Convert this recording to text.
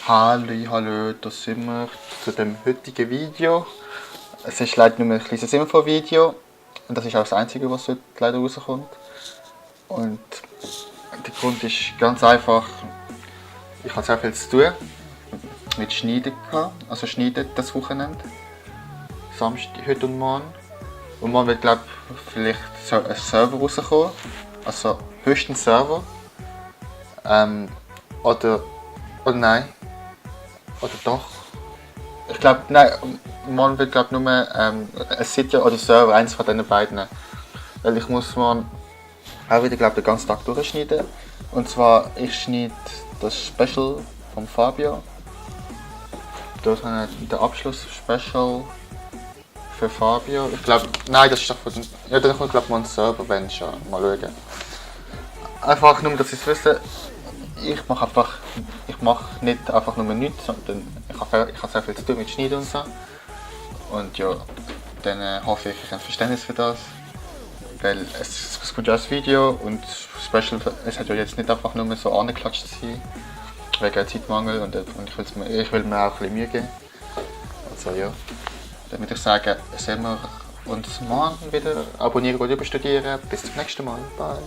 Hallo, da sind wir zu dem heutigen Video. Es ist leider nur ein kleines Info-Video und das ist auch das einzige, was heute leider rauskommt. Und der Grund ist ganz einfach, ich hatte sehr viel zu tun mit Schneiden gehabt, also Schneiden das Wochenende, Samstag, heute und morgen. Und morgen wird, glaube ich, vielleicht so ein Server rauskommen, also höchstens Server. Oder nein. Oder doch? Ich glaube, nein, morgen wird glaub, nur ein Sitja oder Server, eins von diesen beiden. Weil ich muss morgen auch wieder glaub, den ganzen Tag durchschneiden. Und zwar, ich schneide das Special von Fabio. Dort haben wir den Abschluss-Special für Fabio. Ich glaube, nein, das ist doch von... Ja, dann kommt glaube ich mal ein Server, wenn schon. Mal schauen. Einfach nur, dass ich es wisse. Ich mache nicht einfach nur nichts, sondern ich habe sehr viel zu tun mit Schneiden und so. Und ja, dann hoffe ich, ich habe Verständnis für das. Weil es kommt ja als Video und Special, es hat ja jetzt nicht einfach nur so angeklatscht sein, wegen Zeitmangel und ich will mir auch ein bisschen Mühe geben. Also ja, dann würde ich sagen, sehen wir uns morgen wieder. Abonnieren und überstudieren. Bis zum nächsten Mal. Bye.